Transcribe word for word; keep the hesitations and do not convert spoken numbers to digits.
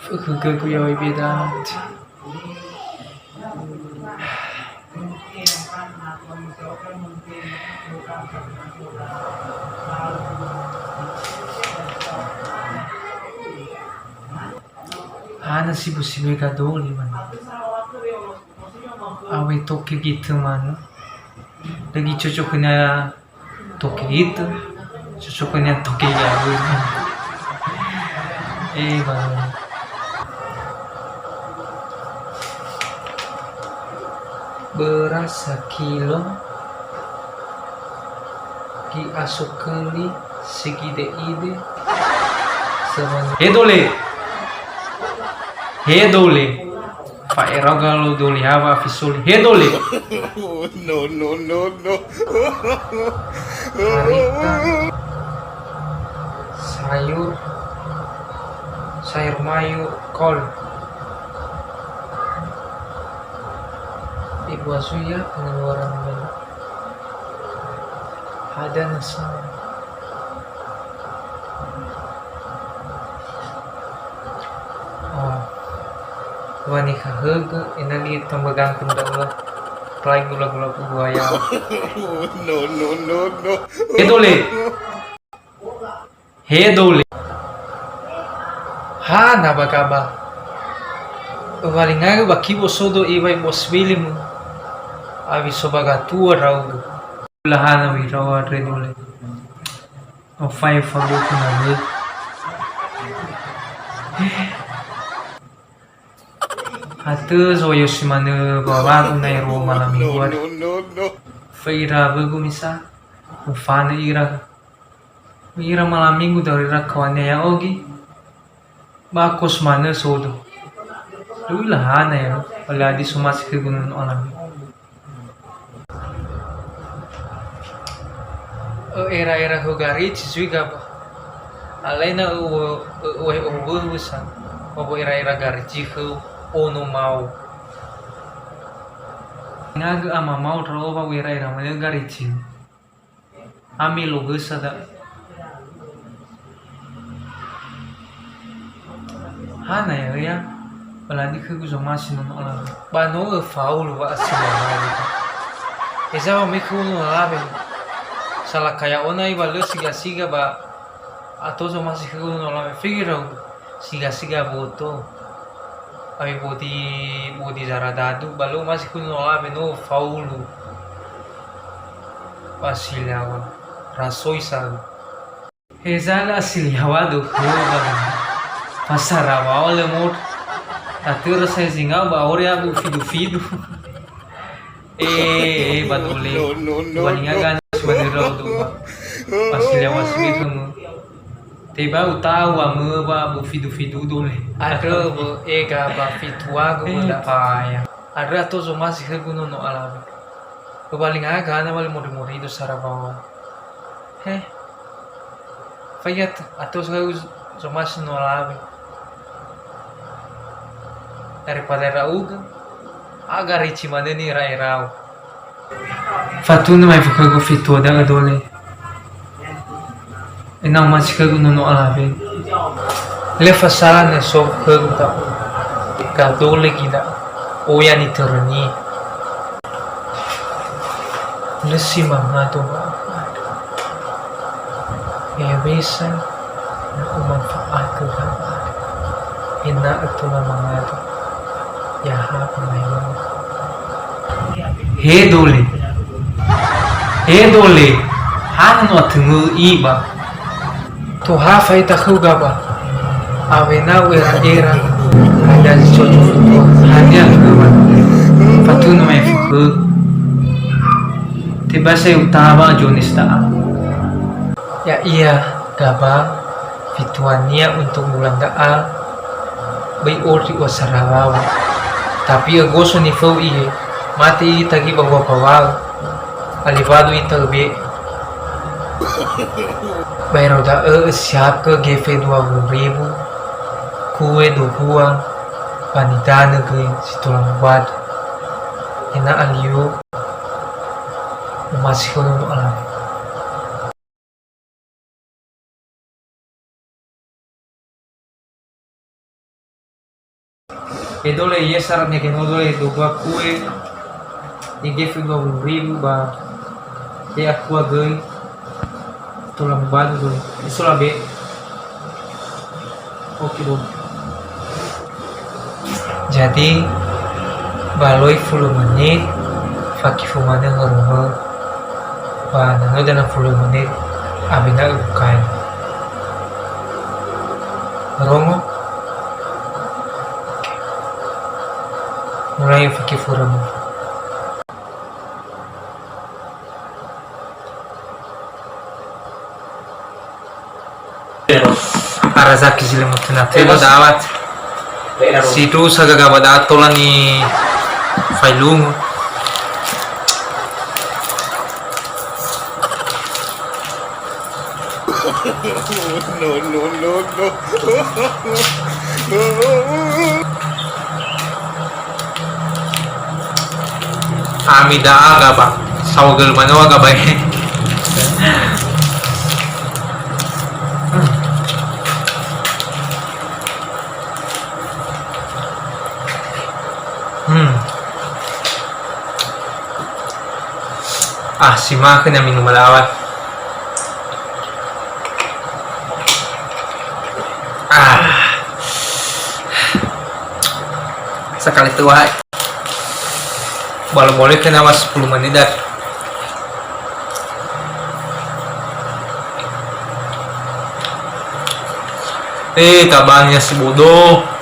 Fõkhugögu ya'o ibeda. Hana sibu-sibu ega doli manö. Awai toke gitö manö. Lagi cocok khönia toke gitö. Cocok khönia toke gaul. Eh, ba. Beras sakilo. Gi'asukeli sigide-ide. Sebanyak. He dole. He dole. Fa'erau galo dole hawa afisoli. He dole. No, no, no, no. Harika. Sayur. Sayur mayur kol. Ibu Azuya pengeluaran banyak. Ada nasa. Oh. Wa nikhahögö, ena'ö li tambah ganteng da'ö. Apalagi gula-gula buaya. No, no, no, no. He dole. He dole. Hana ba gaba. Walingagu ba kibo sodo iwai bos wilimö. Awi so ba gatua raugö. Lahana wi rawa re dole. Ofai faluku na le. Hatö zoyo si manö ba wagu na ero malam minggu. Fa'ira wögu misa. Ufanö ira. Ira malam minggu dari raka wane ya ogi. Ba kos manö sodo. Lui lahana ya, oleh adi somasi khögu nono alami. Ö era-era ho garici zui gaba. Alaina ö, ö, ö, ö, ö, sa. Obo era-era garici khö ono mau. Ngagö ama mau rowa era-era manö garici. Ami lohösa da'ö. Hana ya, ya? Apalagi khögu zomasi nono alawe. Ba no öfaulu wa'asi nono alawe. Eza wa me khögu nono alawe. Salakaya ona iwa lö siga-siga ba ato zomasi khögu nono alawe. Figi rau. Siga-siga boto. Awi bodi, bodi zaradadu, ba lö omasi khögu nono alawe no faulu. Ba si leawa, rasoi sa. Heza lö asiliawa do khö ba. Pasara wa lö mod. Atörö sa zinga ba ore abu fidu-fidu. Eh, eh, ba dole. No, no, no, no. Walingaga no. Manirau do ba. Pas lewa sibe khömö. Teba utau amö ba bu fidu-fidu dole. Andrö, ega ba fitua gö. Eh, ba da'e. Paya. Andrö ato zomasi khögu nono alawe. Walingaga na wali mori-mori do sarabawa. He. Faiat ato khögu zomasi nono alawe. Daripada ra'ugö, aga rici manö nira'e-ra'u. Fatunö mai fö khögu fitua da'ö dole. Ena'ö omasi khögu nono alawe. Lö fasala ne so khögu da'ö. Ga dole gi da'ö. Oya nitörönia. Lö si mangado wa'abu andrö. Hewisa na umanfa'atö hawa andrö. Ena'ö tola mangado. Yaha pemain. He dole. He dole. Hana no atungö iba. Toha faita khöu gaba. Awena u'era-era, hadia zi cocok khöu. Hadia khöma. Fatunö mai fö khöu. Tebai sa utawa Jones da'a. Ya'ia gaba fituania untuk bulan da'a, böi ori ua sarawawa. Tapi ögoso niföu ie, mate ita gi ba wua pawau. Alewadu ita öbe'e. Baero da'ö ösiapkö gefe dua wulu ribu, kue dohua, ba nidanö göi si tola muwadu. Ena'ö alio. Masih kono alawe. Edole yesar nege nodole dua kue, igefu dua puluh ribu ba, e akua göi, tola mubadu göi, isola be. Oke, Bu. Jadi, ba loi fulu menit, fakifu manö hörömö. Ba na no dana fulu menit, awena öbukai. Rongo? Oke. Mulai fakifu römö. Arazaki zi lö mutuna telo dawat. Sidu sagaga ba da'a tola ni failungu. No, no, no, no. Ami da'a ga ba. Saogel manua ga ba. Hmm. Ah, si ma'ökhö na minum lawan. Ah. Sakali tua. Boleh-boleh kena mas sepuluh menit dah. Eh, tabangnya si bodoh.